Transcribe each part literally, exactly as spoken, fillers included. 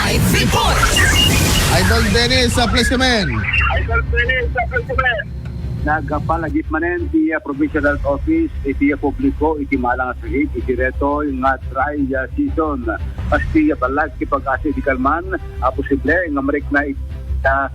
Report. Idol Dennis, uh, please come in. Idol Dennis, uh, please come in. Nagpalagip manen ti, uh, Provincial Health Office iti, uh, publiko iti malang a sakit iti daytoy nga dry, uh, season. Kasta, uh, balak ti pag-asa idi kalman, uh, posible nga marikna iti, uh,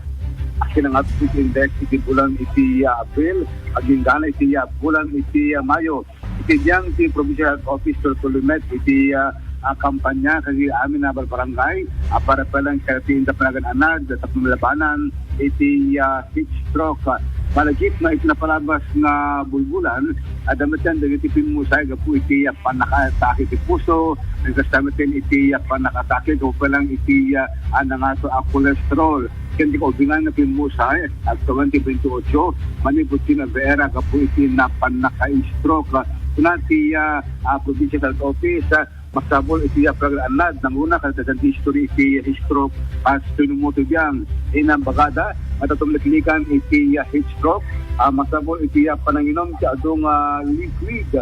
akinangat iti index iti bulan iti, uh, Abril, agingga iti, uh, bulan iti, uh, Mayo. Iti diyan ti Provincial Health Office tultuloy met iti, ah, ah, kampanya kadagiti amin a barangay, ah, para pay laeng iti inda panagan-anad tapno malabanan iti, ah, heat stroke. Ah, malagip nga iti napalabas nga bulbulan, adda met pimmusay gapu iti, ah, pannakaatake ti puso, kasta met iti, ah, pannakaatake gapu pay laeng iti, ah, ah, nangato a cholesterol. Ken ti kaubingan nga pimmusay, agtawen ti twenty-eight, manipud ti nabiara gapu iti napannaka-stroke. Kuna ti, ah, ah, Provincial Health Office, ah, masapul iti, ah, pagannad, nangruna kadagiti history iti, ah, stroke, ah, Hashimoto diyan. Inam bagada, nga tumliklikan iti, ah, heat stroke, ah, masapul iti, ah, pananginom ti adu nga liquid,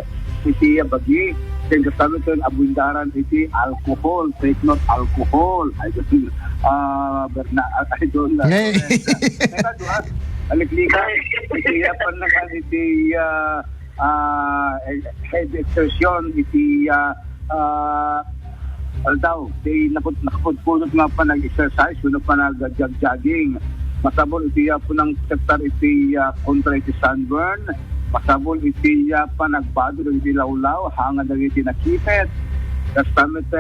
iti bagi, ken kasta met a buindaran iti alcohol. Take note, alcohol. Idol, ah, Berna-, ah, Idol, ah, Ngay- Lawrence. Ken kasta, aliklikan, iti, ah, pannaka iti, ah, ah, heavy exertion, iti, ah, ah, aldaw, ti nakut-, nakapudpudot nga panag-exercise, wenno panag-jog-jogging. Masapul iti, ah, panangprotektar iti, ah, kontra iti sunburn. Masapul iti, ah, panagbado iti lawlaw, hangad dagiti nakipet. Kasta met,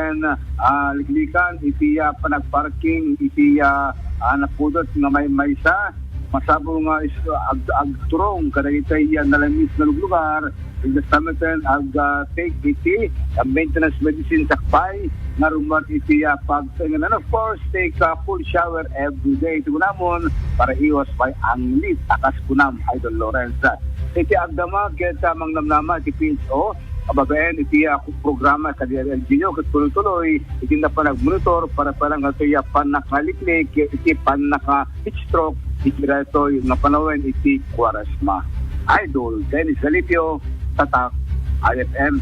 ah, liklikan iti, ah, panagparking iti, ah, ah, napudot nga maymaysa. Masapul nga is-, ag-, agturong kadagiti, ah, nalamis nga luglugar. Kasta met, ag, ah, take iti, ah, maintenance medicine sakbay nga rummuar iti, ah, pagtengngan. And of course, take a cool shower every day. Iti kunamon, para iwas pay anglit, a kas kunam, Idol Lawrence. Iti agdama ket, ah, mangnamnama iti P H O, kababaen iti, ah, programa kadagiti L G U ket tuloy-tuloy iti panagmonitor para pay laeng iti, ah, pannakaliklik, iti pannaka-heat stroke iti daytoy nga panawen iti Kuaresma. Idol Dennis Galipio, Tatak I F M.